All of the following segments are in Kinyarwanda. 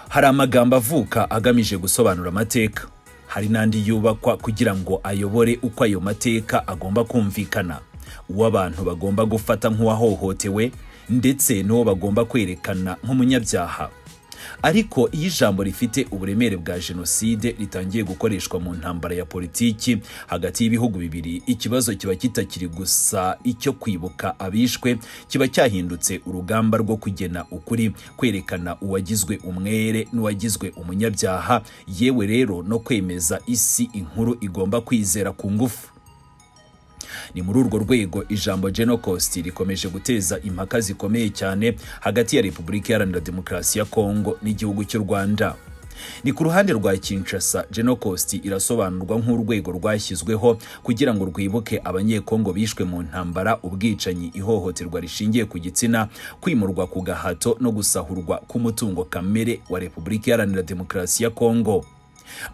Hari amagambo avuka agamije gusobanura amateka, hari n'andi yubakwa kugira ngo ayobore uko ayo mateka agomba kumvikana, uwo abantu bagomba gufata nk'uwahohotewe ndetse n'uwo bagomba kwerekana nk'umunyabyaha. Ariko iyo ijambo rifite uburemere bwa jenoside ritangiye gukoreshwa mu ntambara ya politiki hagati y'ibihugu bibiri, ikibazo kiba kitakiri gusa icyo kwibuka abishwe, kiba cyahindutse urugamba rwo kugena ukuri, kwerekana uwagizwe umwere n'uwagizwe umunyabyaha, yewe rero no kwemeza isi inkuru igomba kwizera ku ngufu. Ni muri urwo rwego ijambo Genocost rikomeje guteza impaka zikomeye cyane hagati ya Repubulika Iharanira Demokarasi ya Kongo n'igihugu cy'u Rwanda. Ni ku ruhande rwa Kinshasa, Genocost irasobanurwa nk'urwego rwashyizweho kugira ngo rwibuke Abanyekongo bishwe mu ntambara, ubwicanyi, ihohoterwa rishingiye ku gitsina, kwimurwa ku gahato no gusahurwa k'umutungo kamere wa Repubulika Iharanira Demokarasi ya Kongo.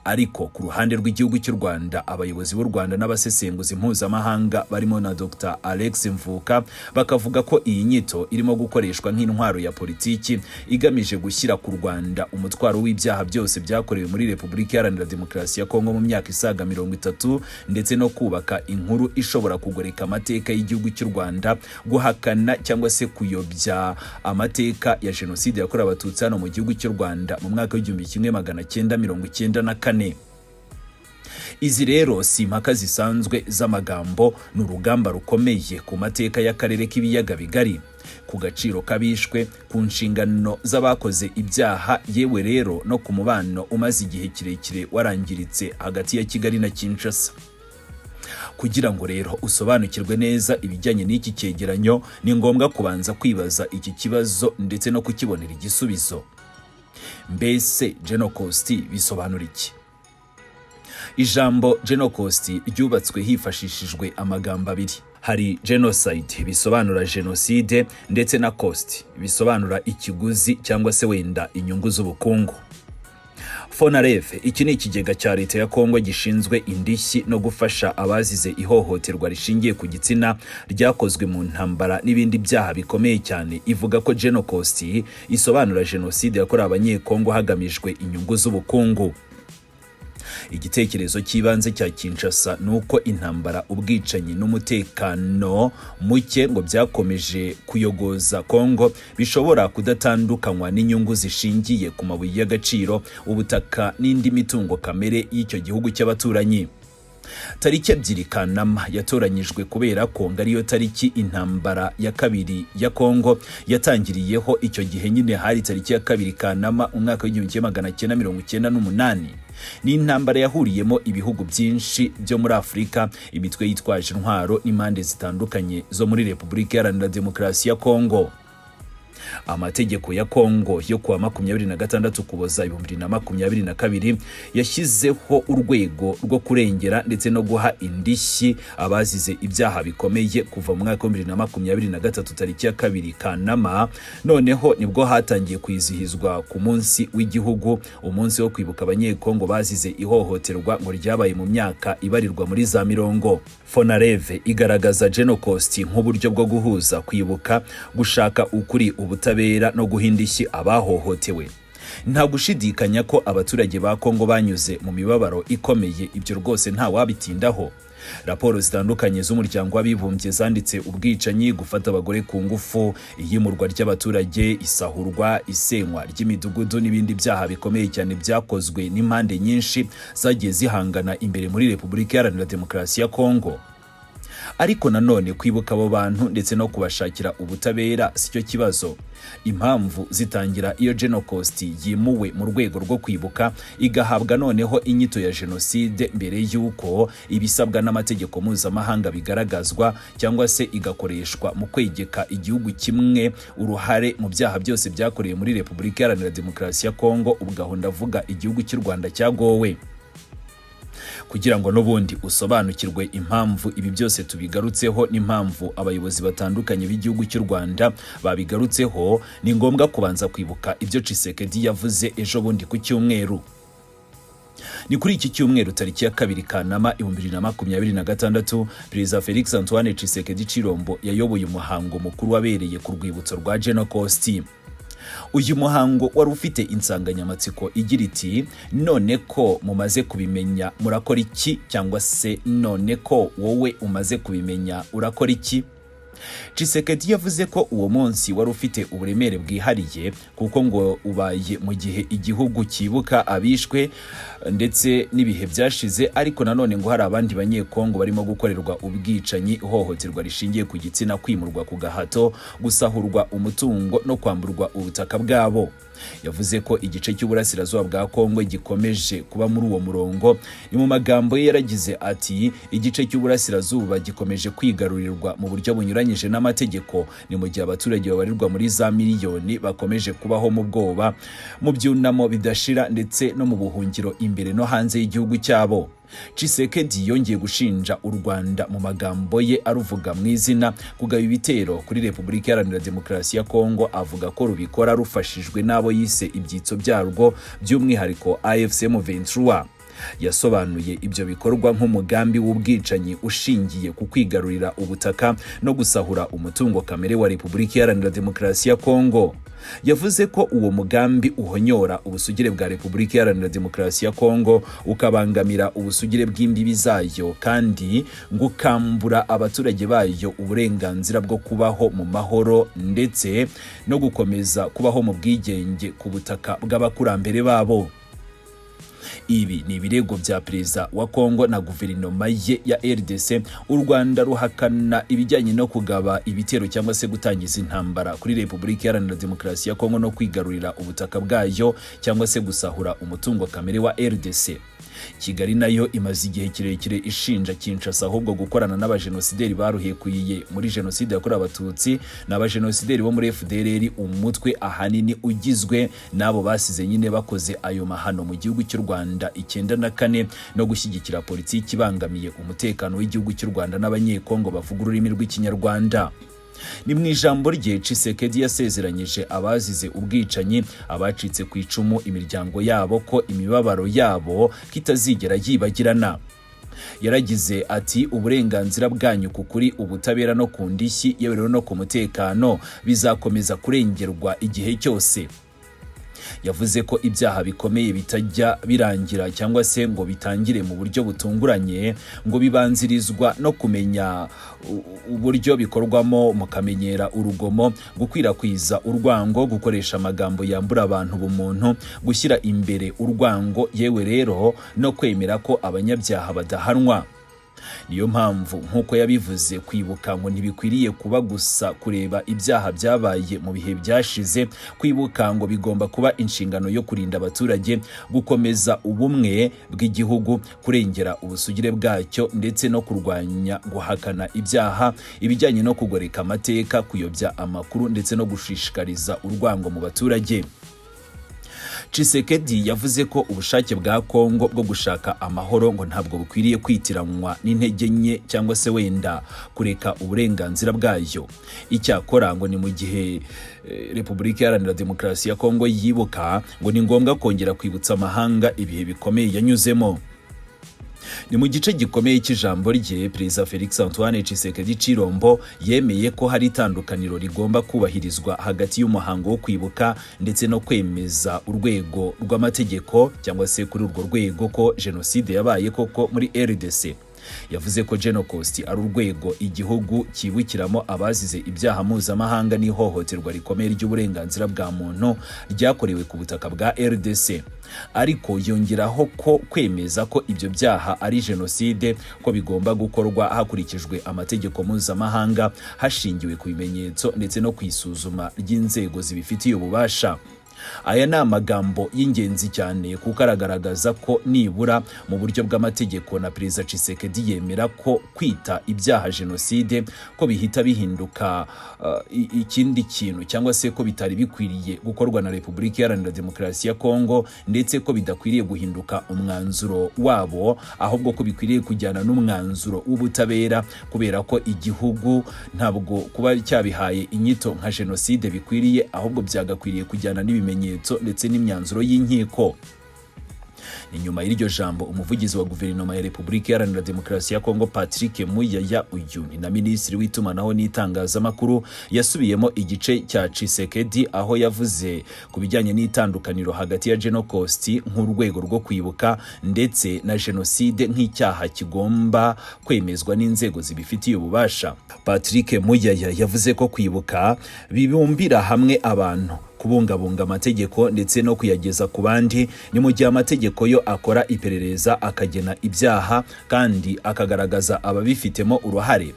Ariko ku ruhande rw'igihugu cy'u Rwanda, abayobozi b'u Rwanda n'abasesenguzi mpuzamahanga barimo na Dr Alex Mvuka bakavuga ko iyi nyito irimo gukoreshwa nk'intwaro ya politiki igamije gushyira ku Rwanda umutwaro w'ibyaha byose byakorewe muri Repubulika Iharanira Demokarasi ya Kongo mu myaka isaga 30, ndetse no kubaka inkuru ishobora kugoreka amateka y'igihugu cy'u Rwanda, guhakana cyangwa se kuyobya amateka ya jenoside yakorewe Abatutsi hano mu gihugu cy'u Rwanda mu mwaka w'1994. Izi rero si impaka zisanzwe z'amagambo, ni urugamba rukomeye ku mateka y'akarere k'Ibiyaga Bigari, ku gaciro k'abishwe, ku nshingano z'abakoze ibyaha, yewe rero no ku mubano umaze igihe kirekire warangiritse hagati ya Kigali na Kinshasa. Kugira ngo rero usobanukirwe neza ibijyanye n'iki cyegeranyo, ni ngombwa kubanza kwibaza iki kibazo ndetse no kukibonera igisubizo. Mbese Genocost bisobanura iki? Ijambo Genocost ryubatswe hifashishijwe amagambo abiri. Hari genocide, bisobanura jenoside, ndetse na cost, bisobanura ikiguzi cyangwa se wenda inyungu z'ubukungu. Fonarev, iki ni ikigega cya leta ya Kongo gishinzwe indishyi no gufasha abazize ihohoterwa rishingiye ku gitsina ryakozwe mu ntambara n'ibindi byaha bikomeye cyane, ivuga ko Genocost isobanura jenoside yakorewe Abanyekongo hagamijwe inyungu z'ubukungu. Igitekerezo cy'ibanze cya Kinshasa ni uko intambara, ubwicanyi n'umutekano muke ngo byakomeje kuyogoza Kongo bishobora kudatandukanywa n'inyungu zishingiye ku mabuye y'agaciro, ubutaka n'indi mitungo kamere y'icyo gihugu cy'abaturanyi. Tariki 2 Kanama yatoranyijwe kubera ko ngo ariyo tariki intambara ya kabiri ya Kongo yatangiriyeho. Icyo gihe nyine hari tariki ya 2 Kanama umwaka w'1998. Ni intambara yahuriyemo ibihugu byinshi byo muri Afurika, imitwe yitwaje intwaro n'impande zitandukanye zo muri Repubulika Iharanira Demokarasi ya Kongo. Amategeko ya Kongo yo kuwa 26 Ukuboza 2022 yashyizeho urwego rwo kurengera ndetse no guha indishyi abazize ibyaha bikomeye kuva mu mwaka wa 2023 tariki ya 2 Kanama. Noneho nibwo hatangiye kwizihizwa ku munsi w'igihugu umunsi wo kwibuka Abanyekongo bazize ihohoterwa ngo ryabaye mu myaka ibarirwa muri za mirongo. Fonarev igaragaza Genocost nk'uburyo bwo guhuza kwibuka, gushaka ukuri, ubutabera no guha indishyi abahohotewe. Nta gushidikanya ko abaturage ba Kongo banyuze mu mibabaro ikomeye, ibyo rwose nta wabitindaho. Raporo zitandukanye z'Umuryango w'Abibumbye zanditse ubwicanyi, gufata abagore ku ngufu, iyimurwa ry'abaturage, isahurwa, isenywa ry'imidugudu n'ibindi byaha bikomeye cyane byakozwe n'impande nyinshi zagiye zihangana imbere muri Repubulika Iharanira Demokarasi ya Kongo. Ariko nanone kwibuka abo bantu ndetse no kubashakira ubutabera si cyo kibazo. Impamvu zitangira iyo Genocost yimuwe mu rwego rwo kwibuka, igahabwa noneho inyito ya jenoside mbere y'uko ibisabwa n'amategeko mpuzamahanga bigaragazwa, cyangwa se igakoreshwa mu kwegeka igihugu kimwe uruhare mu byaha byose byakorewe muri Repubulika Iharanira Demokarasi ya Kongo. Ubwo aho ndavuga igihugu cy'u Rwanda cyagowe. Kugira ngo n'ubundi usobanukirwe impamvu ibi byose tubigarutseho n'impamvu abayobozi batandukanye b'igihugu cy'u Rwanda babigarutseho, ni ngombwa kubanza kwibuka ibyo Tshisekedi yavuze ejo bundi ku cyumweru. Ni kuri iki cyumweru tariki ya 2 Kanama 2026, Perezida Felix Antoine Tshisekedi Chilombo yayoboye umuhango mukuru wabereye ku rwibutso rwa Genocost. Uyu muhango wari ufite insanganyamatsiko igira iti: "None ko mumaze kubimenya, murakora iki?" Cyangwa se "None ko wowe umaze kubimenya, urakora iki?" Tshisekedi yavuze ko uwo munsi wari ufite uburemere bwihariye, kuko ngo ubaye mu gihe igihugu cyibuka abishwe ndetse n'ibihe byashize, ariko nanone ngo hari abandi Banyekongo barimo gukorerwa ubwicanyi, ihohoterwa rishingiye ku gitsina, kwimurwa ku gahato, gusahurwa umutungo no kwamburwa ubutaka bwabo. Yavuze ko igice cy'uburasirazuba bwa Kongo gikomeje kuba muri uwo murongo. Ni mu magambo ye yaragize ati: "Igice cy'uburasirazuba gikomeje kwigarurirwa mu buryo bunyuranyije n'amategeko, ni mu gihe abaturage babarirwa muri za miliyoni bakomeje kubaho mu bwoba, mu byunamo bidashira ndetse no mu buhungiro imbere no hanze y'igihugu cyabo." Tshisekedi yongeye gushinja u Rwanda, mu magambo ye aruvuga mu izina, kugaba ibitero kuri Repubulika Iharanira Demokarasi ya Kongo, avuga ko rubikora rufashijwe n'abo yise ibyitso byarwo, by'umwihariko AFC M23. Yasobanuye ibyo bikorwa nk'umugambi w'ubwicanyi ushingiye ku kwigarurira ubutaka no gusahura umutungo kamere wa Repubulika Iharanira Demokarasi ya Kongo. Yavuze ko uwo mugambi uhonyora ubusugire bwa Repubulika Iharanira Demokarasi ya Kongo, ukabangamira ubusugire bw'imbibi zayo, kandi ngo ukambura abaturage bayo uburenganzira bwo kubaho mu mahoro ndetse no gukomeza kubaho mu bwigenge ku butaka bw'abakurambere babo. Ibi ni ibirego bya perezida wa Kongo na guverinoma ye ya RDC. U Rwanda ruhakana ibijyanye no kugaba ibitero cyangwa se gutangiza intambara kuri Repubulika Iharanira Demokarasi ya Kongo no kwigarurira ubutaka bwayo cyangwa se gusahura umutungo kamere wa RDC. Kigali nayo imaze igihe kirekire ishinja Kinshasa ahubwo gukorana n'abajenosideri baruhekuye muri Jenoside yakorewe Abatutsi, n'abajenosideri bo muri FDLR, umutwe ahanini ugizwe n'abo basize nyine bakoze ayo mahano mu gihugu cy'u Rwanda 94, no gushyigikira politiki ibangamiye umutekano w'igihugu cy'u Rwanda n'Abanyekongo bavuga ururimi rw'Ikinyarwanda. Ni mu ijambo rye, Tshisekedi yasezeranyije abazize ubwicanyi, abacitse ku icumu, imiryango yabo, ko imibabaro yabo kitazigera yibagirana. Yaragize ati: "Uburenganzira bwanyu ku kuri, ubutabera no ku ndishyi, yewe rero no ku mutekano, bizakomeza kurengerwa igihe cyose." Yavuze ko ibyaha bikomeye bitajya birangira cyangwa se ngo bitangire mu buryo butunguranye, ngo bibanzirizwa no kumenya uburyo bikorwamo, mukamenyera urugomo, gukwirakwiza urwango, gukoresha amagambo yambura abantu ubumuntu, gushyira imbere urwango, yewe rero no kwemera ko abanyabyaha badahanwa. Niyo mpamvu, nk'uko yabivuze, kwibuka ngo ntibikwiriye kuba gusa kureba ibyaha byabaye mu bihe byashize. Kwibuka ngo bigomba kuba inshingano yo kurinda abaturage, gukomeza ubumwe bw'igihugu, kurengera ubusugire bwacyo, ndetse no kurwanya guhakana ibyaha, ibijyanye no kugoreka amateka, kuyobya amakuru ndetse no gushishikariza urwango mu baturage. Tshisekedi yavuze ko ubushake bwa Kongo bwo gushaka amahoro ngo ntabwo bukwiriye kwitiranwa n'intege nke cyangwa se wenda kureka uburenganzira bwayo. Icyakora ngo ni mu gihe Repubulika Iharanira Demokarasi ya Kongo yibuka, ngo ni ngombwa kongera kwibutsa amahanga ibihe bikomeye yanyuzemo. Ni mu gice gikomeye cy'ijambo rye, Perezida Felix Antoine Tshisekedi Chilombo yemeye ko hari itandukaniro rigomba kubahirizwa hagati y'umuhango wo kwibuka ndetse no kwemeza urwego rw'amategeko, cyangwa se kuri urwo rwego, ko jenoside yabaye koko muri RDC. Yavuze ko Genocost ari urwego igihugu cyibukiramo abazize ibyaha mpuzamahanga n'ihohoterwa rikomeye ry'uburenganzira bwa muntu ryakorewe ku butaka bwa RDC, ariko yongeraho ko kwemeza ko ibyo byaha ari jenoside ko bigomba gukorwa hakurikijwe amategeko mpuzamahanga, hashingiwe ku bimenyetso ndetse no ku isuzuma ry'inzego zibifitiye ububasha. Aya ni amagambo y'ingenzi cyane, kuko aragaragaza ko nibura mu buryo bw'amategeko na Perezida Tshisekedi yemera ko kwita ibyaha jenoside ko bihita bihinduka ikindi kintu, cyangwa se ko bitari bikwiriye gukorwa na Repubulika Iharanira Demokarasi ya Kongo, ndetse ko bidakwiriye guhinduka umwanzuro wabo, ahubwo ko bikwiriye kujyana n'umwanzuro w'ubutabera, kubera ko igihugu ntabwo kuba cyabihaye inyito nka jenoside bikwiriye, ahubwo byagakwiriye kujyana n'ibimenyetso ndetse n'imyanzuro y'inkiko. Ni nyuma y'iryo jambo, umuvugizi wa guverinoma ya Repubulika Iharanira Demokarasi ya Kongo, Patrick Muyaya, uyu ni na minisitiri w'itumanaho n'itangazamakuru, yasubiyemo igice cya Tshisekedi aho yavuze ku bijyanye n'itandukaniro hagati ya Genocost nk'urwego rwo kwibuka ndetse na jenoside nk'icyaha kigomba kwemezwa n'inzego zibifitiye ububasha. Patrick Muyaya yavuze ko kwibuka bibumbira hamwe abantu, kubungabunga amategeko ndetse no kuyageza ku bandi, ni mu gihe amategeko yo akora iperereza, akagena ibyaha kandi akagaragaza ababifitemo uruhare.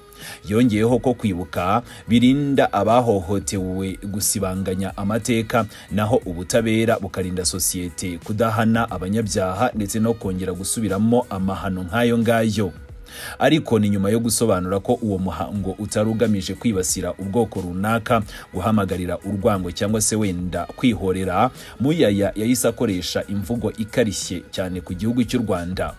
Yongeyeho ko kwibuka birinda abahohotewe gusibanganya amateka, naho ubutabera bukarinda sosiyete kudahana abanyabyaha ndetse no kongera gusubiramo amahano nk'ayo ngayo. Ariko ni nyuma yo gusobanura ko uwo muhango utari ugamije kwibasira ubwoko runaka, guhamagarira urwango cyangwa se wenda kwihorera, Muyaya yahise akoresha imvugo ikarishye cyane ku gihugu cy'u Rwanda.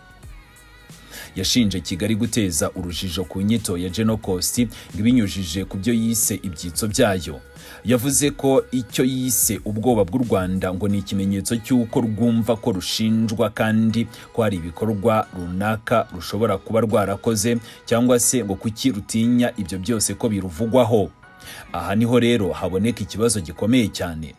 Yashinje Kigali guteza urujijo ku nyito ya Genocost ngo ibinyujije ku byo yise ibyitso byayo. Yavuze ko icyo yise ubwoba bw'u Rwanda ngo ni ikimenyetso cy'uko rwumva ko rushinjwa kandi ko hari ibikorwa runaka rushobora kuba rwarakoze, cyangwa se ngo kuki rutinya ibyo byose ko biruvugwaho. Aha niho rero haboneka ikibazo gikomeye cyane.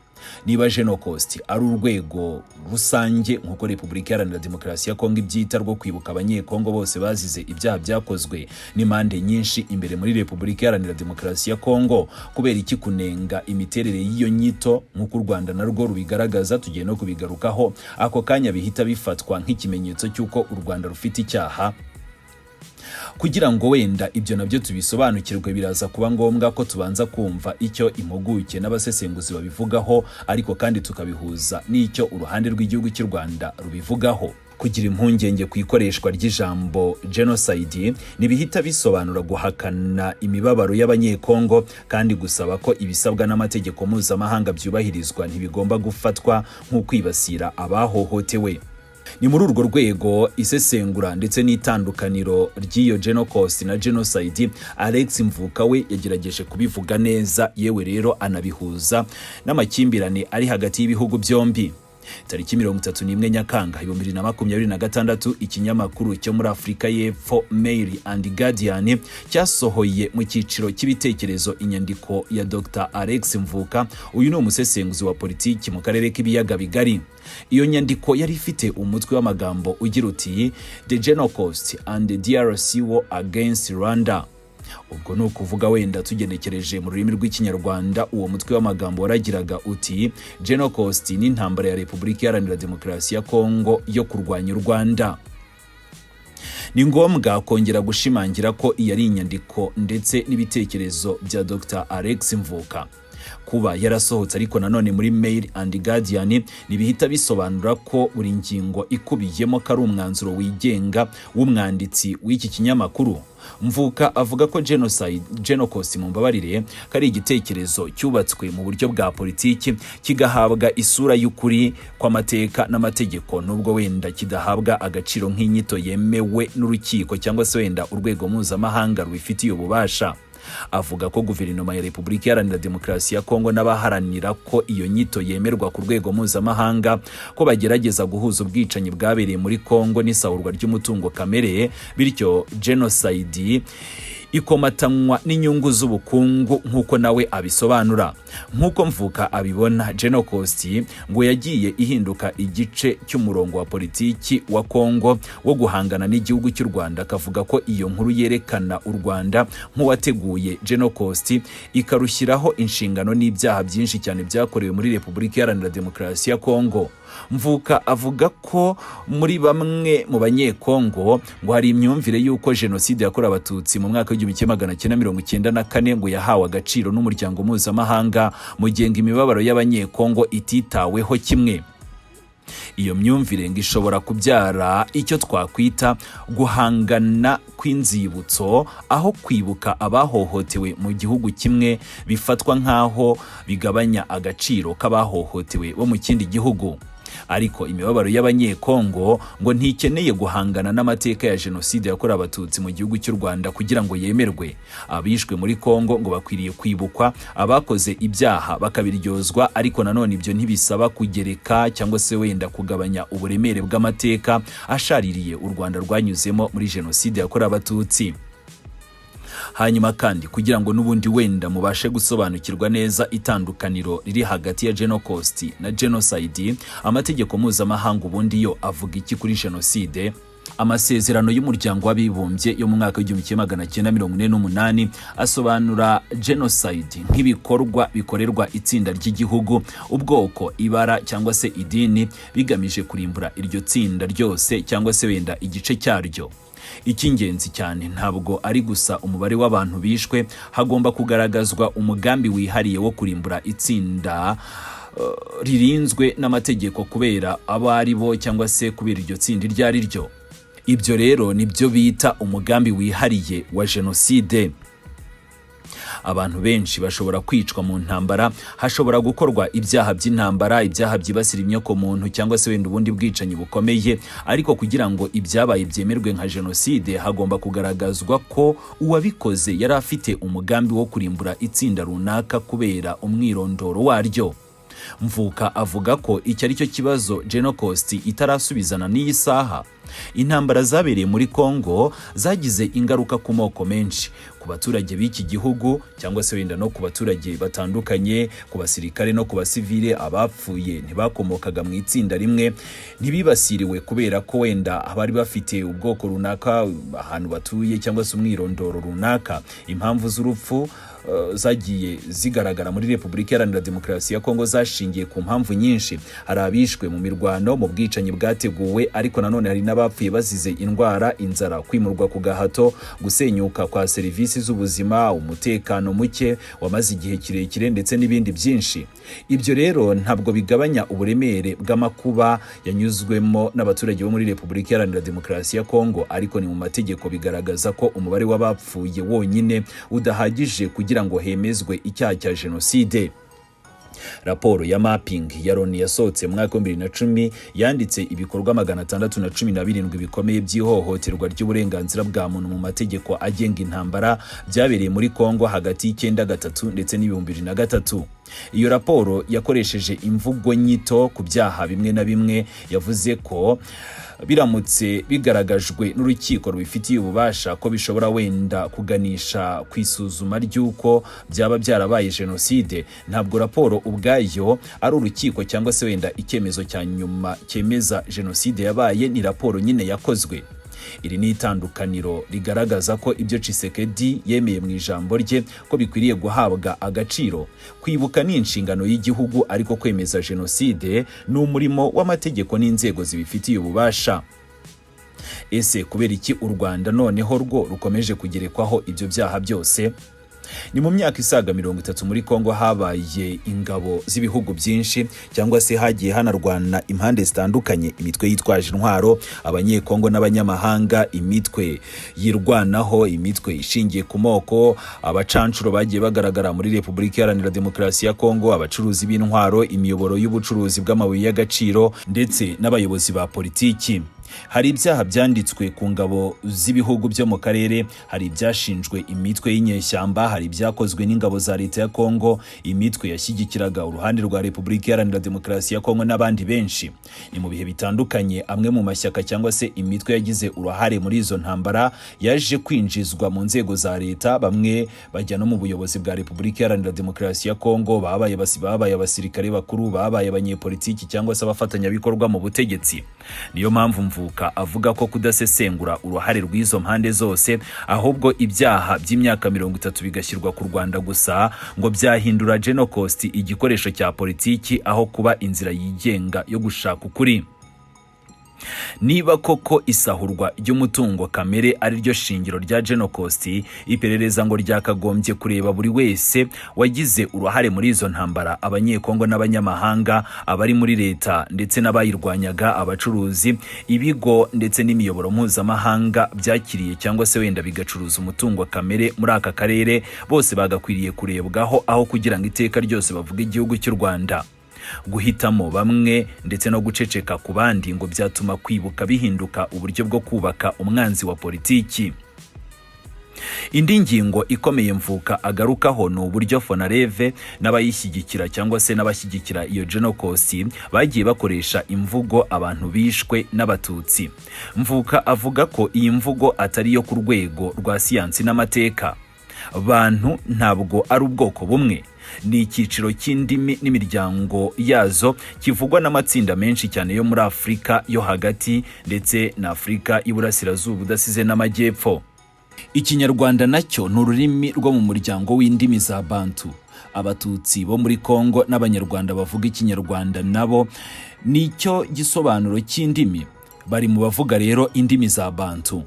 Niba Genocost ari urwego rusange, nk'uko Repubulika Iharanira Demokarasi ya Kongo ibyita, rwo kwibuka Abanyekongo bose bazize ibyaha byakozwe n'impande nyinshi imbere muri Repubulika Iharanira Demokarasi ya Kongo, kubera iki kunenga imiterere y'iyo nyito nk'uko u Rwanda narwo rubigaragaza, tugiye no kubigarukaho, ako kanya bihita bifatwa nk'ikimenyetso cy'uko u Rwanda rufite icyaha? Kugira ngo wenda ibyo nabyo tubisobanukirwe, biraza kuba ngombwa ko tubanza kumva icyo impuguke n'abasesenguzi babivugaho, ariko kandi tukabihuza n'icyo uruhande rw'igihugu cy'u Rwanda rubivugaho. Kugira impungenge ku ikoreshwa ry'ijambo genocide ntibihita bisobanura guhakana imibabaro y'Abanyekongo, kandi gusaba ko ibisabwa n'amategeko mpuzamahanga byubahirizwa ntibigomba gufatwa nk'ukwibasira abahohotewe. Ni muri urwo rwego isesengura ndetse n'itandukaniro ry'iyo Genocost na genocide, Alex Mvuka we yagerageje kubivuga neza, yewe rero anabihuza n'amakimbirane ari hagati y'ibihugu byombi. Tariki 31 Nyakanga 2026, ikinyamakuru cyo muri Afurika y'Epfo Mail and Guardian cyasohoye mu cyiciro cy'ibitekerezo inyandiko ya Dr Alex Mvuka. Uyu ni umusesenguzi wa politiki mu karere k'Ibiyaga Bigari. Iyo nyandiko yari ifite umutwe w'amagambo ugira uti "The Genocost and the DRC War Against Rwanda". Ubwo ni ukuvuga wenda tugenekereje mu rurimi rw'Ikinyarwanda, uwo mutwe w'amagambo waragiraga uti "Genocost n'intambara ya Repubulika Iharanira Demokarasi ya Kongo yo kurwanya u Rwanda". Ni ngombwa kongera gushimangira ko iyi ari inyandiko ndetse n'ibitekerezo bya Dr Alex Mvuka. Kuba yarasohotse ariko nanone muri Mail and Guardian ntibihita bisobanura ko buri ngingo ikubiyemo ko ari umwanzuro wigenga w'umwanditsi w'iki kinyamakuru. Mvuka avuga ko genocide, Genocost mumbabarire, ko ari igitekerezo cyubatswe mu buryo bwa politiki, kigahabwa isura y'ukuri kw'amateka n'amategeko, nubwo wenda kidahabwa agaciro nk'inyito yemewe n'urukiko cyangwa se wenda urwego mpuzamahanga rubifitiye ububasha. Avuga ko guverinoma ya Repubulika Iharanira Demokarasi ya Kongo n'abaharanira ko iyo nyito yemerwa ku rwego mpuzamahanga ko bagerageza guhuza ubwicanyi bwabereye muri Kongo n'isahurwa ry'umutungo kamere, bityo genocide ikomatanywa n'inyungu z'ubukungu nk'uko nawe abisobanura. Nk'uko Mvuka abibona, Genocost ngo yagiye ihinduka igice cy'umurongo wa politiki wa Kongo wo guhangana n'igihugu cy'u Rwanda. Akavuga ko iyo nkuru yerekana u Rwanda nk'uwateguye Genocost, ikarushyiraho inshingano n'ibyaha byinshi cyane byakorewe muri Repubulika Iharanira Demokarasi ya Kongo. Mvuka avuga ko muri bamwe mu Banyekongo ngo hari imyumvire y'uko jenoside yakorewe Abatutsi mu mwaka w'1994 ngo yahawe agaciro n'umuryango mpuzamahanga, mu gihe ngo imibabaro y'Abanyekongo ititaweho kimwe. Iyo myumvire ngo ishobora kubyara icyo twakwita guhangana kw'inzibutso, aho kwibuka abahohotewe mu gihugu kimwe bifatwa nk'aho bigabanya agaciro k'abahohotewe bo mu kindi gihugu. Ariko imibabaro y'Abanyekongo ngo ntikeneye guhangana n'amateka ya jenoside yakorewe Abatutsi mu gihugu cy'u Rwanda kugira ngo yemerwe. Abishwe muri Kongo ngo bakwiriye kwibukwa, abakoze ibyaha bakabiryozwa, ariko nanone ibyo ntibisaba kugereka cyangwa se wenda kugabanya uburemere bw'amateka ashaririye u Rwanda rwanyuzemo muri jenoside yakorewe Abatutsi. Hanyuma kandi, kugira ngo n'ubundi wenda mubashe gusobanukirwa neza itandukaniro riri hagati ya Genocost na genocide, amategeko mpuzamahanga ubundi yo avuga iki kuri jenoside? Amasezerano y'Umuryango w'Abibumbye yo mu mwaka w'1948 asobanura genocide nk'ibikorwa bikorerwa itsinda ry'igihugu, ubwoko, ibara cyangwa se idini, bigamije kurimbura iryo tsinda ryose cyangwa se wenda igice cyaryo. Icy'ingenzi cyane ntabwo ari gusa umubare w'abantu bishwe, hagomba kugaragazwa umugambi wihariye wo kurimbura itsinda ririnzwe n'amategeko kubera abo ari bo cyangwa se kubera iryo tsinda iryo ari ryo. Ibyo rero nibyo bita umugambi wihariye wa jenoside. Abantu benshi bashobora kwicwa mu ntambara, hashobora gukorwa ibyaha by'intambara, ibyaha byibasira inyokomuntu cyangwa se wenda ubundi bwicanyi bukomeye, ariko kugira ngo ibyabaye byemerwe nka jenoside, hagomba kugaragazwa ko uwabikoze yari afite umugambi wo kurimbura itsinda runaka kubera umwirondoro waryo. Mvuka avuga ko iki ari cyo kibazo Genocost itarasubizana n'iyi saha. Intambara zabereye muri Congo zagize ingaruka ku moko menshi, ku baturage b'iki gihugu cyangwa se wenda no ku baturage batandukanye, ku basirikare no ku basivile. Abapfuye ntibakomokaga mu itsinda rimwe, ntibibasiriwe kubera ko wenda abari bafite ubwoko runaka, ahantu batuye cyangwa se umwirondoro runaka. Impamvu z'urupfu zagiye zigaragara muri Repubulika Iharanira Demokarasi ya Kongo zashingiye ku mpamvu nyinshi. Hari abishwe mu mirwano, mu bwicanyi bwateguwe, ariko nanone hari n'abapfuye bazize indwara, inzara, kwimurwa ku gahato, gusenyuka kwa serivisi z'ubuzima, umutekano muke wamaze igihe kirekire ndetse n'ibindi byinshi. Ibyo rero ntabwo bigabanya uburemere bw'amakuba yanyuzwemo n'abaturage bo muri Repubulika Iharanira Demokarasi ya Kongo, ariko ni mu mategeko bigaragaza ko umubare w'abapfuye wonyine udahagije kugira ngo hemezwe icyaha cya jenoside. Raporo ya mapping ya Loni yasohotse mu mwaka wa 2010 yanditse ibikorwa 617 bikomeye by'ihohoterwa ry'uburenganzira bwa muntu mu mategeko agenga intambara byabereye muri Kongo hagati y'93 ndetse n'2003. Iyo raporo yakoresheje imvugo nyito ku byaha bimwe na bimwe. Yavuze ko biramutse bigaragajwe n'urukiko rubifitiye ububasha ko bishobora wenda kuganisha ku isuzuma ry'uko byaba byarabaye jenoside. Ntabwo raporo ubwayo ari urukiko cyangwa se wenda icyemezo cya nyuma cyemeza jenoside yabaye, ni raporo nyine yakozwe. Iri ni itandukaniro rigaragaza ko ibyo Tshisekedi yemeye mu ijambo rye ko bikwiriye guhabwa agaciro. Kwibuka ni inshingano y'igihugu, ariko kwemeza jenoside ni umurimo w'amategeko n'inzego zibifitiye ububasha. Ese kubera iki u Rwanda noneho rwo rukomeje kugerekwaho ibyo byaha byose? Ni mu myaka isaga 30 muri Kongo habaye ingabo z'ibihugu byinshi cyangwa se hagiye hanarwana impande zitandukanye, imitwe yitwaje intwaro, Abanyekongo n'abanyamahanga, imitwe yirwanaho, imitwe ishingiye ku moko, abacancuro bagiye bagaragara muri Repubulika Iharanira Demokarasi ya Kongo, abacuruzi b'intwaro, imiyoboro y'ubucuruzi bw'amabuye y'agaciro ndetse n'abayobozi ba politiki. Hari ibyaha byanditswe ku ngabo z'ibihugu byo mu karere, hari ibyashinjwe imitwe y'inyeshyamba, hari ibyakozwe n'ingabo za leta ya Kongo, imitwe yashyigikiraga uruhande rwa Repubulika Iharanira Demokarasi ya Kongo n'abandi benshi. Ni mu bihe bitandukanye amwe mu mashyaka cyangwa se imitwe yagize uruhare muri izo ntambara yaje kwinjizwa mu nzego za leta, bamwe bajya no mu buyobozi bwa Repubulika Iharanira Demokarasi ya Kongo, babaye abasirikare bakuru, babaye abanyepolitiki cyangwa se abafatanyabikorwa mu butegetsi. Niyo mpamvu Mvuka avuga ko kudasesengura uruhare rw'izo mpande zose, ahubwo ibyaha by'imyaka 30 bigashyirwa ku Rwanda gusa, ngo byahindura Genocost igikoresho cya politiki aho kuba inzira yigenga yo gushaka ukuri. Niba koko isahurwa ry'umutungo kamere ari ryo shingiro rya Genocost, iperereza ngo ryakagombye kureba buri wese wagize uruhare muri izo ntambara: Abanyekongo n'abanyamahanga, abari muri leta ndetse n'abayirwanyaga, abacuruzi, ibigo ndetse n'imiyoboro mpuzamahanga byakiriye cyangwa se wenda bigacuruza umutungo kamere muri aka karere. Bose bagakwiriye kurebwaho aho kugira ngo iteka ryose bavuge igihugu cy'u Rwanda. Guhitamo bamwe ndetse no guceceka ku bandi ngo byatuma kwibuka bihinduka uburyo bwo kubaka umwanzi wa politiki. Indi ngingo ikomeye Mvuka agarukaho ni uburyo Fonareve n'abayishyigikira cyangwa se n'abashyigikira iyo Genocost bagiye bakoresha imvugo "abantu bishwe n'Abatutsi". Mvuka avuga ko iyi mvugo atari iyo ku rwego rwa siyansi n'amateka. Bantu ntabwo ari ubwoko bumwe, ni icyiciro cy'indimi n'imiryango yazo kivugwa n'amatsinda menshi cyane yo muri Afurika yo hagati ndetse na Afurika y'Iburasirazuba, udasize n'Amajyepfo. Ikinyarwanda nacyo ni ururimi rwo mu muryango w'indimi za Bantu. Abatutsi bo muri Kongo n'Abanyarwanda bavuga Ikinyarwanda nabo nicyo gisobanuro cy'indimi, bari mu bavuga rero indimi za Bantu.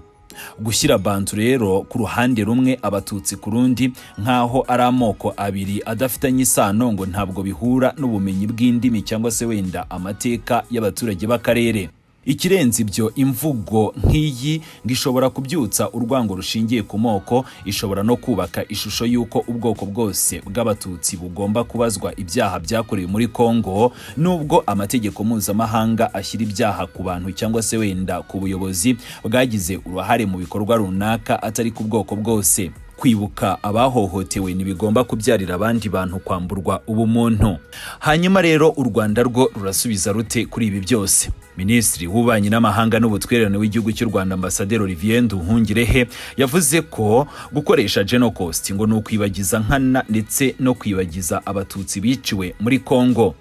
Gushyira Bantu rero ku ruhande rumwe, Abatutsi ku rundi, nk'aho ari amoko abiri adafitanye isano, ngo ntabwo bihura n'ubumenyi bw'indimi cyangwa se wenda amateka y'abaturage b'akarere. Ikirenze ibyo, imvugo nk'iyi ngo ishobora kubyutsa urwango rushingiye ku moko, ishobora no kubaka ishusho y'uko ubwoko bwose bw'Abatutsi bugomba kubazwa ibyaha byakorewe muri Kongo, nubwo amategeko mpuzamahanga ashyira ibyaha ku bantu cyangwa se wenda ku buyobozi bwagize uruhare mu bikorwa runaka, atari ku bwoko bwose. Kwibuka abahohotewe ntibigomba kubyarira abandi bantu kwamburwa ubumuntu. Hanyuma rero u Rwanda rwo rurasubiza rute kuri ibi byose? Minisitiri w'Ububanyi n'Amahanga n'Ubutwererane w'igihugu cy'u Rwanda, Ambasaderi Olivier Nduhungirehe, yavuze ko gukoresha Genocost ngo ni ukwibagiza nkana ndetse no kwibagiza Abatutsi biciwe muri Kongo.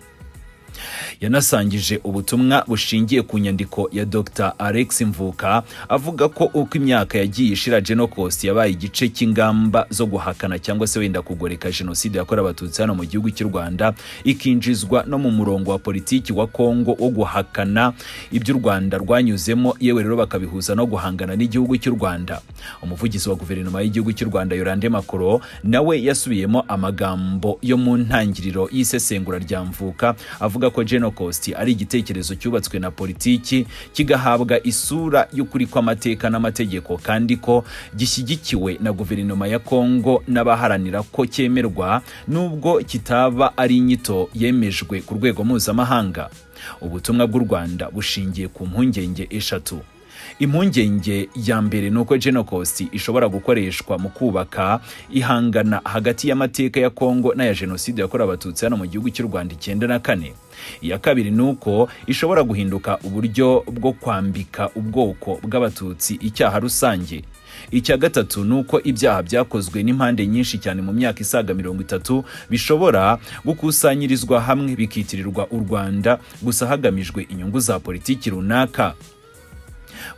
Yanasangije ubutumwa bushingiye ku nyandiko ya Dr Alex Mvuka, avuga ko uko imyaka yagiye ishira Genocost yabaye igice cy'ingamba zo guhakana cyangwa se wenda kugoreka jenoside yakorewe Abatutsi hano mu gihugu cy'u Rwanda, ikinjizwa no mu murongo wa politiki wa Kongo wo guhakana ibyo u Rwanda rwanyuzemo, yewe rero bakabihuza no guhangana n'igihugu cy'u Rwanda. Umuvugizi wa guverinoma y'igihugu cy'u Rwanda, Yolande Makolo, nawe yasubiyemo amagambo yo mu ntangiriro y'isesengura rya Mvuka, avuga ko Genocost ari igitekerezo cyubatswe na politiki kigahabwa isura y'ukuri kw'amateka n'amategeko, kandi ko gishyigikiwe na guverinoma ya Kongo n'abaharanira ko cyemerwa, nubwo kitaba ari inyito yemejwe ku rwego mpuzamahanga. Ubutumwa bw'u Rwanda bushingiye ku mpungenge eshatu. Impungenge ya mbere ni uko Genocost ishobora gukoreshwa mu kubaka ihangana hagati y'amateka ya Kongo n'aya jenoside yakorewe Abatutsi hano mu gihugu cy'u Rwanda 94. Iya kabiri ni uko ishobora guhinduka uburyo bwo kwambika ubwoko bw'Abatutsi icyaha rusange. Icya gatatu ni uko ibyaha byakozwe n'impande nyinshi cyane mu myaka isaga 30 bishobora gukusanyirizwa hamwe bikitirirwa u Rwanda gusa hagamijwe inyungu za politiki runaka.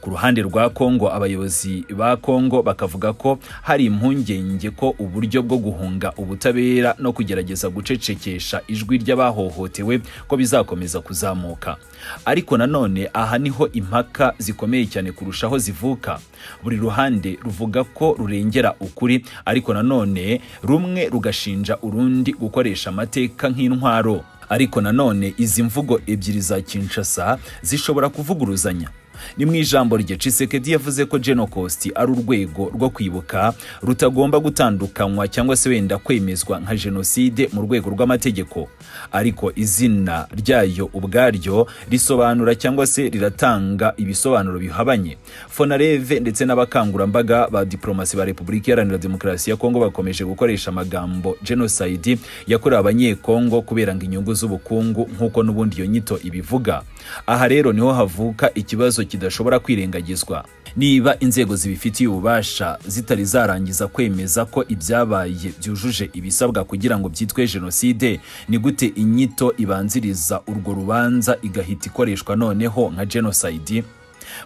Ku ruhande rwa Kongo, abayobozi ba Kongo bakavuga ko hari impungenge ko uburyo bwo guhunga ubutabera no kugerageza gucecekesha ijwi ry'abahohotewe ko bizakomeza kuzamuka. Ariko nanone aha niho impaka zikomeye cyane kurushaho zivuka. Buri ruhande ruvuga ko rurengera ukuri, ariko nanone rumwe rugashinja urundi gukoresha amateka nk'intwaro. Ariko nanone izi mvugo ebyiri za Kinshasa zishobora kuvuguruzanya. Ni mu ijambo rye, Tshisekedi yavuze ko Genocost ari urwego rwo kwibuka rutagomba gutandukanywa cyangwa se wenda kwemezwa nka jenoside mu rwego rw'amategeko, ariko izina ryayo ubwaryo risobanura cyangwa se riratanga ibisobanuro bihabanye. Fonareve ndetse n'abakangurambaga ba diplomasi ba Repubulika Iharanira Demokarasi ya Kongo bakomeje gukoresha amagambo genocide yakorewe Abanyekongo kubera ngo inyungu z'ubukungu, nk'uko n'ubundi iyo nyito ibivuga. Aha rero niho havuka ikibazo kidashobora kwirengagizwa. Niba inzego zibifitiye ububasha zitari zarangiza kwemeza ko ibyabaye byujuje ibisabwa kugira ngo byitwe jenoside, ni gute inyito ibanziriza urwo rubanza igahita ikoreshwa noneho nka genocide?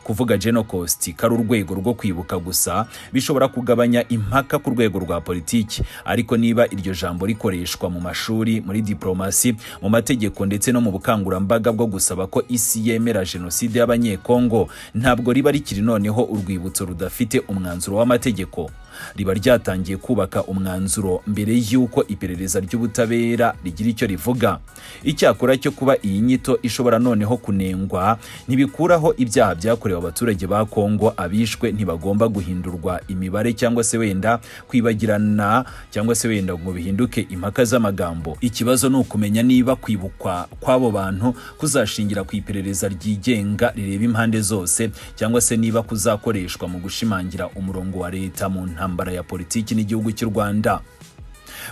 Kuvuga Genocost ko ari urwego rwo kwibuka gusa bishobora kugabanya impaka ku rwego rwa politiki, ariko niba iryo jambo rikoreshwa mu mashuri, muri diplomasi, mu mategeko ndetse no mu bukangurambaga bwo gusaba ko isi yemera jenoside y'Abanyekongo, ntabwo riba rikiri noneho urwibutso rudafite umwanzuro w'amategeko. Riba ryatangiye kubaka umwanzuro mbere y'uko iperereza ry'ubutabera rigira icyo rivuga. Icyakora cyo kuba iyi nyito ishobora noneho kunengwa ntibikuraho ibyaha byakozwe. byakorewe abaturage ba Kongo. Abishwe ntibagomba guhindurwa imibare cyangwa se wenda kwibagirana cyangwa se wenda ngo bihinduke impaka z'amagambo. Ikibazo ni ukumenya niba kwibukwa kw'abo bantu kuzashingira ku iperereza ryigenga rireba impande zose, cyangwa se niba kuzakoreshwa mu gushimangira umurongo wa leta mu ntambara ya politiki n'igihugu cy'u Rwanda.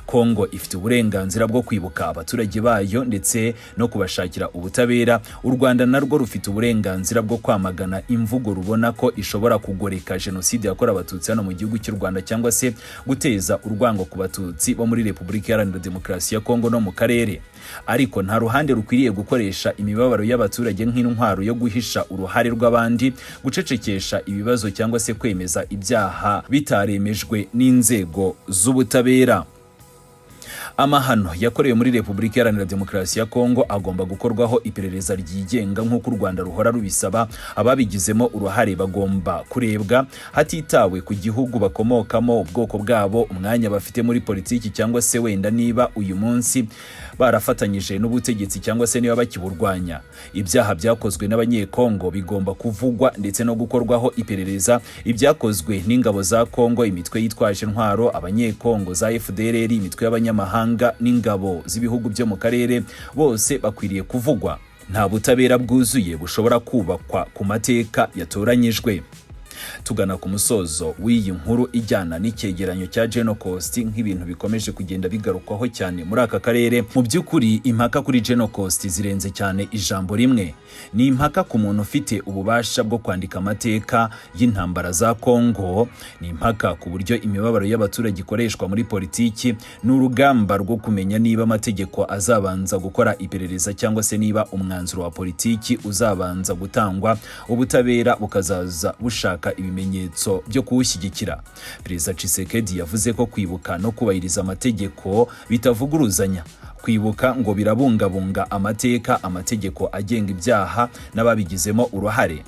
Kongo ifite uburenganzira bwo kwibuka abaturage bayo ndetse no kubashakira ubutabera. U Rwanda narwo rufite uburenganzira bwo kwamagana imvugo rubona ko ishobora kugoreka jenoside yakorewe Abatutsi hano mu gihugu cy'u Rwanda, cyangwa se guteza urwango ku Batutsi bo muri Repubulika Iharanira Demokarasi ya Kongo no mu karere. Ariko nta ruhande rukwiriye gukoresha imibabaro y'abaturage nk'intwaro yo guhisha uruhare rw'abandi, gucecekesha ibibazo cyangwa se kwemeza ibyaha bitaremejwe n'inzego z'ubutabera. Amahano yakorewe muri Repubulika Iharanira Demokarasi ya Kongo agomba gukorwaho iperereza ryigenga nk'uko u Rwanda ruhora rubisaba. Ababigizemo uruhare bagomba kurebwa hatitawe ku gihugu bakomokamo, ubwoko bwabo, umwanya bafite muri politiki, cyangwa se wenda niba uyu munsi barafatanyije n'ubutegetsi cyangwa se niba bakiburwanya. Ibyaha byakozwe n'Abanyekongo bigomba kuvugwa ndetse no gukorwaho iperereza. Ibyakozwe n'ingabo za Kongo, imitwe yitwaje intwaro, Abanyekongo za FDLR, imitwe y'abanyamahanga n'ingabo z'ibihugu byo mu karere, bose bakwiriye kuvugwa. Nta butabera bwuzuye bushobora kubakwa ku mateka yatoranyijwe. Tugana ku musozo w'iyi nkuru ijyana n'icyegeranyo cya Genocost, nk'ibintu bikomeje kugenda bigarukwaho cyane muri aka karere, mu by'ukuri impaka kuri Genocost zirenze cyane ijambo rimwe. Ni impaka ku muntu ufite ububasha bwo kwandika amateka y'intambara za Kongo, ni impaka ku buryo imibabaro y'abaturage ikoreshwa muri politiki, ni urugamba rwo kumenya niba amategeko azabanza gukora iperereza cyangwa se niba umwanzuro wa politiki uzabanza gutangwa, ubutabera bukazaza bushaka ibimenyetso byo kuwushyigikira. Perezida Tshisekedi yavuze ko kwibuka no kubahiriza amategeko bitavuguruzanya. Kwibuka ngo birabungabunga amateka, amategeko agenga ibyaha n'ababigizemo uruhare.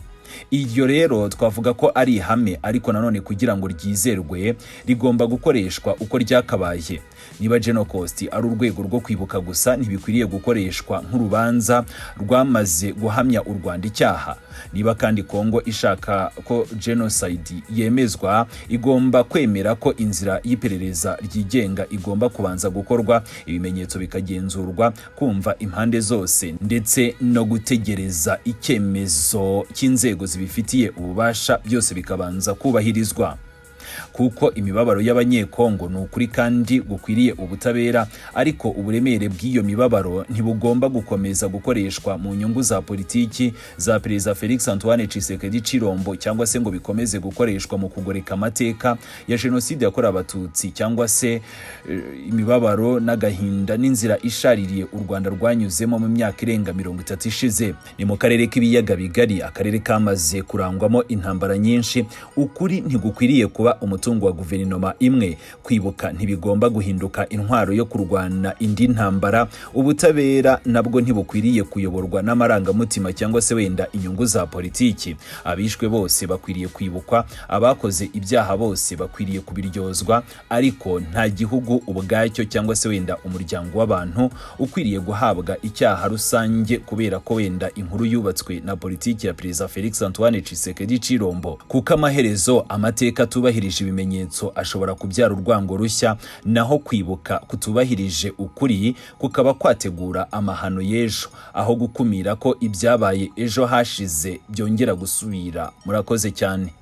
Iryo rero twavuga ko ari ihame, ariko nanone kugira ngo ryizerwe rigomba gukoreshwa uko ryakabaye. Niba Genocost ari urwego rwo kwibuka gusa, ntibikwiriye gukoreshwa nk'urubanza rwamaze guhamya u Rwanda icyaha. Niba kandi Kongo ishaka ko genocide yemezwa, igomba kwemera ko inzira y'iperereza ryigenga igomba kubanza gukorwa, ibimenyetso bikagenzurwa, kumva impande zose ndetse no gutegereza icyemezo cy'inzego zibifitiye ububasha, byose bikabanza kubahirizwa. Kuko imibabaro y'Abanyekongo ni ukuri kandi gukwiriye ubutabera, ariko uburemere bw'iyo mibabaro ntibugomba gukomeza gukoreshwa mu nyungu za politiki za Perezida Felix Antoine Tshisekedi Chilombo, cyangwa se ngo bikomeze gukoreshwa mu kugoreka amateka ya jenoside yakorewe Abatutsi, cyangwa se imibabaro n'agahinda n'inzira ishaririye u Rwanda rwanyuzemo mu myaka irenga 30 ishize. Ni mu karere k'Ibiyaga Bigari, akarere kamaze kurangwamo intambara nyinshi. Ukuri ntigukwiriye kuba umutungo wa guverinoma imwe. Kwibuka ntibigomba guhinduka intwaro yo kurwana indi ntambara. Ubutabera nabwo ntibukwiriye kuyoborwa n'amarangamutima cyangwa se wenda inyungu za politiki. Abishwe bose bakwiriye kwibukwa, abakoze ibyaha bose bakwiriye kubiryozwa, ariko nta gihugu ubwacyo cyangwa se wenda umuryango w'abantu ukwiriye guhabwa icyaha rusange kubera ko wenda inkuru yubatswe na politiki ya Perezida Felix Antoine Tshisekedi Chilombo. Kuko amaherezo amateka atubahirije ibimenyetso ashobora kubyara urwango rushya, naho kwibuka kutubahirije ukuri kukaba kwategura amahano y'ejo aho gukumira ko ibyabaye ejo hashize byongera gusubira. Murakoze cyane.